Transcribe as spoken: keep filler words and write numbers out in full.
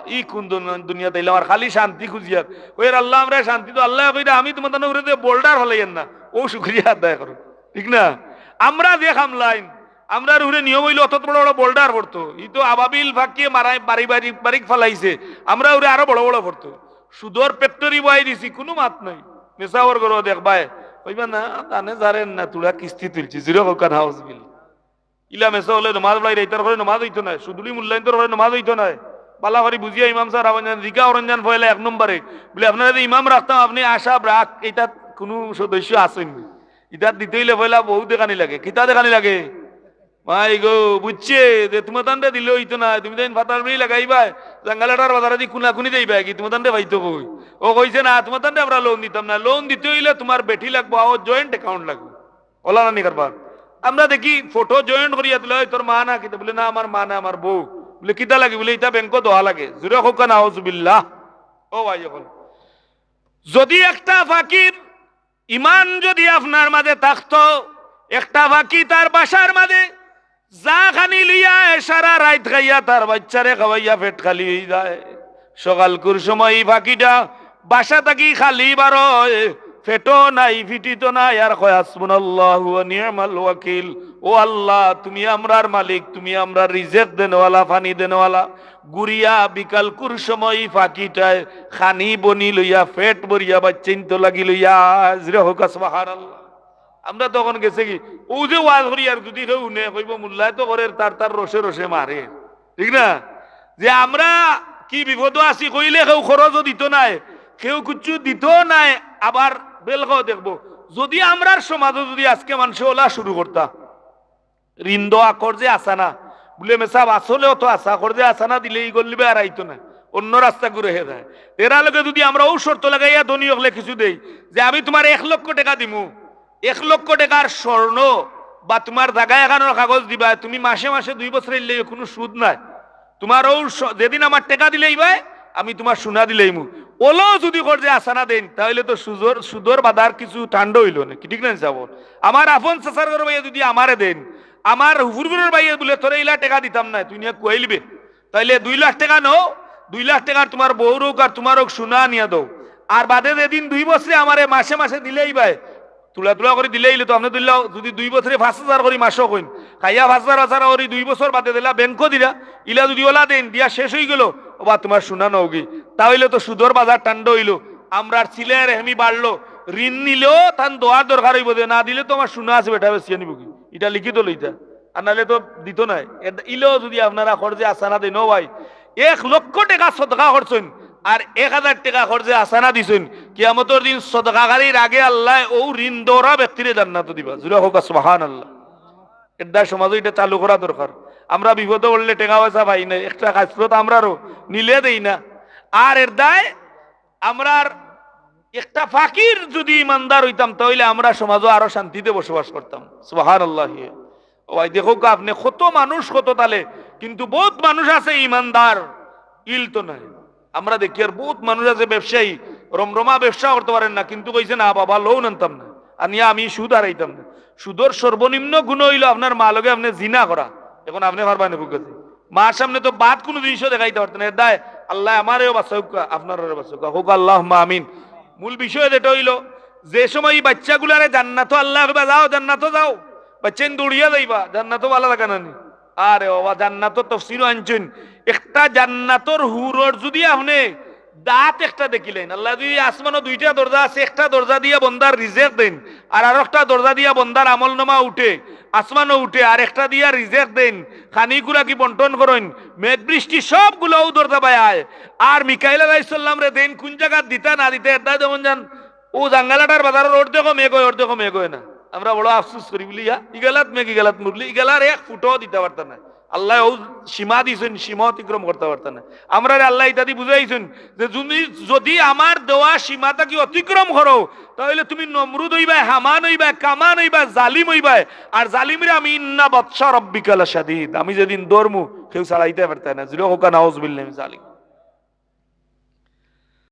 ই কুন দুন-, দুনিয়াত আইলাম আর খালি শান্তি খুঁজিয়ার। কইয়ার আল্লাহ, আমরা শান্তি তো আল্লাহ কইরা, আমি তুমার তানর উপরে যে বোল্ডার ফালাইয়ার না, অউ শুকরিয়া আদায় করো, ঠিক না? আমরা যে খামলাইন, আমরার উপরে নিয়ম অইলো অত বড় বড় বোল্ডার পড়তো, ই তো আবাবিল ফাকিয়ে মারাই বাড়ি বাড়ি বাড়ি ফালাইছে, আমরার উপরে আরো বড় বড় পড়তো। সুদর ফ্যাক্টরি বওয়াই দিছি, কুনু মাত নাই। মেসাবর ঘরো দেখবায়, কইবা না, তানে জারেন না, তুরা কিস্তি তুলছি, জুরে কউক্কা নাউজুবিল্লাহ। ইলা মেসা অকলে নমাজ পড়াইরা, ইতার ঘরে নমাজ অইতো নায়, সুদুলি মুল্লাইন্তর ঘরে নমাজ অইতো নায়। বালা করি বুঝিয়া ইমাম সাব আইন যান, জিকা অরঞ্জান পয়লা এক নম্বরে। বুলে, আপনারে যে ইমাম রাখতাম, আপনে আশা রাখ, ইতাত কুনু সদস্য আছইন নি? ইতাত দিতে অইলে পয়লা বউ দেখানি লাগে, কিতা দেখানি লাগে? মাই গো, বুঝছে যে তুমার তানরে দিলে অইতো নায়, তুমি তাইন ফাতার বিড়ি লাগাইবায়, জাঙ্গালাটার বাজারেদি কুনাকুনি যাইবায় কি, তুমার তানরে পাইতো কই? অউ কইছে না, তুমার তানরে আমরা লোন দিতাম না, লোন দিতে অইলে তুমার বেটি লাগবো, আও জয়েন্ট অ্যাকাউন্ট লাগবো। অলা নানি কারবার। আমরা দেখি ফটো জয়েন্ট করিয়া তুলে, "ওই তোর মা না কিতা?" বুলে, "না, আমার মা না, আমার বউ।" বুলে, "কিতা লাগি?" বুলে, "ইতা ব্যাংকো দেওয়া লাগে।" জুরে কউক্কা নাউজুবিল্লাহ। ও ভাই, অখন যুদি একটা ফাকির ইমান যুদি আপনার মাঝে থাকতো, একটা ফাকি তার বাসার মাঝে যা খানি লইয়া সারা রাইত খাইয়া তার বাইচ্চারে খাওয়াইয়া পেট খালি অই যায়। সকালকুর সময় ই ফাকিটা বাসা থাকি খালি বারয়, পেটও নাই, ফিটিত নাই, আর কয়, "হাসবুনাল্লাহু ওয়া নি'মাল ওয়াকিল।" ও আল্লাহ, তুমি আমরার মালিক, তুমি আমরার রিজেক দেনওয়ালা, পানি দেনওয়ালা। ঘুরিয়া বিকালকুর সময় ই ফাকিটায় খানি বনি লইয়া, পেট ভরিয়া বাইচ্চাইন্ত লাগি লইয়া, জুরে কউক্কা সুবহানাল্লাহ। আমরা তখন গেছে কি, অউ যে ওয়াজ করি আর যুদি কেউ হুনে, কইবো, "মুল্লায় তো করের, তার তার রসে রসে মারে।" ঠিক না? যে আমরা কি বিপদো আছি কইলে কেউ খরচও দিতো নায়, কেউ কিচ্ছু দিতো নায়, আবার বেলকাও দেখবো। যুদি আমরার সমাজো যুদি আজকে মানষে অলা শুরু করতা, ঋণ দেওয়া কর্জে আসানা, বুলে, "মেসাব, আসলে অত আসা, কর্জে আসানা দিলে ই গল্লিবে আর আইতো না, অন্য রাস্তা ঘুরে হে যায়।" এরা লগে যুদি আমরা অউ শর্ত লাগাইয়া ধনী অকলে কিছু দেই, যে আমি তুমার এক লক্ষ টেকা দিমু, এক লক্ষ টেকার স্বর্ণ বা তুমার জাগা এখানোর কাগজ দিবায়, তুমি মাসে মাসে দুই বছরে ইলে কুনু সুদ নাই, তুমার অউ স-, যেদিন আমার টেকা দিলাইবায়, আমি তুমার সোনা দিলাইমু। অলাও যুদি কর্জে আসানা দেইন, তাইলে তো সুদর, সুদর বাজার কিছু ঠান্ডা অইলো না, কি ঠিক না হিসাব? আমার আপন চাচার ঘরর ভাইয়ে যুদি আমারে দেইন, আমার হুফুর ঘরর ভাইয়ে বুলে, "তোরে ইলা টেকা দিতাম না, তুই নিয়া কুয়াইলিবে।" তাইলে দুই লাখ টেকা নেও, দুই লাখ টেকার তুমার বউর অউক আর তুমার অউক সোনা আনিয়া দেও। আর বাদে যেদিন দুই বছরে আমারে মাসে মাসে দিলাইবায়, তুলা তুলা করি দিলাইলে তো আপনে দিলাও, যুদি দুই বছরে পাঁচ হাজার করি মাসো কইন, খাইয়া পাঁচ হাজার পাঁচ হাজার করি দুই বছর বাদে দিলা, ব্যাংকো দিলা, ইলা যুদি অলা দেইন, দিয়া শেষ অই গেলো, ওবা তুমার সোনা নেওগি, তাইলে তো সুদর বাজার ঠান্ডা অইলো, আমরার সিলায় রেহেমি বাড়লো, ঋণ নিলেও তান দেওয়ার দরকার অইবো যে, "না দিলে তো আমার সোনা আছে, বেটা বেচিয়া নিবোগি, ইটা লিখিত লইতা।" আর নাইলে তো দিতো নায়। এর ইলেও যুদি আপনারা কর্জে আসানা দেইন, ও ভাই, এক লক্ষ টেকা সদকা করছইন আর এক হাজার টেকা কর্জে আসানা দিছইন, কিয়ামতর দিন সদকাকারীর আগে আল্লায় অউ ঋণ দেওরা ব্যক্তিরে জান্নাতো দিবা। জুরে কউক্কা সুবহানাল্লাহ। এরদায় সমাজো ইটা চালু করা দরকার। আমরা বিপদো পড়লে টেকা পয়সা পাই না, একটা খাসলত আমরারও, নিলে দেই না। আর এরদায় আমরার একটা ফাকির যুদি ইমানদার অইতাম, তাইলে আমরা সমাজো আরো শান্তিতে বসবাস করতাম। সুবহানাল্লাহ। ও ভাই, দেখউক্কা আপনে কত মানুষ কত তালে, কিন্তু বউত মানুষ আছে ইমানদার, ইল তো নাই। আমরা দেখিয়ার বউত মানুষ আছে ব্যবসায়ী, রমরমা ব্যবসা করতা পারের না, কিন্তু কইছে, "না বাবা, লোন আনতাম না, আনিয়া আমি সুদ হারাইতাম না।" সুদর সর্বনিম্ন গুনা অইলো আপনার মা লগে আপনে জিনা করা। অখন আপনে পারবা নি কউক্কা? মার সামনে তো বাদ কুনু জিনিসও দেখাইতা পারতা না। এরদায় আল্লায় আমারেও বাচাউক্কা, আপনারারেও বাচাউক্কা, কউক্কা আল্লাহুম্মা আমিন। মূল বিষয় যেটা অইলো, যে সময় ই বাইচ্চাগুলারে জান্নাতো আল্লায় কইবা, "যাও, জান্নাতো যাও", বাইচ্চাইন দৌড়িয়া যাইবা, জান্নাতো ভালা জাগা না নি? আরে বাবা, জান্নাতর তফসিরও আনছইন, একটা জান্নাতর হুরর যুদি আপনে দাঁত একটা দেখিলাইন, আল্লায় যুদি আসমানো দুইটা দরজা আছে, একটা দরজা দিয়া বন্দার রিজেক দেইন, আর আরোকটা দরজা দিয়া বন্দার আমলনামা উঠে, আসমানো উঠে, আর একটা দিয়া রিজেক দেইন, খানি খুরাকি বন্টন করইন, মেঘ বৃষ্টি সবগুলা অউ দরজা বায় আয়। আর মিকাইল আলাইহিস সালামরে দেইন কুন জাগাত দিতা না দিতা, এরদায় দেখইন যান, অউ জাঙ্গালাটার বাজারর অর্ধেকও মেঘ অয়, অর্ধেকও মেঘ অয় না। আমরা বড় আফসোস করি, বুলিয়া ইগালাত মেঘ, ইগালাত মুরলি, ইগালার এক ফুটাও দিতা পারতা না। আল্লায় অউ সীমা দিছইন, সীমা অতিক্রম করতা পারতা না। আমরারে আল্লায় ইতাদি বুঝাইছইন যে যুদি, যুদি আমার দেওয়া সীমা থাকি অতিক্রম করো, তাইলে তুমি নমরুদ অইবায়, হামান অইবায়, কামান অইবায়, জালিম অইবায়। আর জালিমরে আমি, "ইন্না বাতশা রাব্বিকা লাশাদীদ", আমি যেদিন ধরমু, কেউ ছাড়াইতা পারতা না। জুরে কউক্কা নাউজুবিল্লাহ মিন জালিক।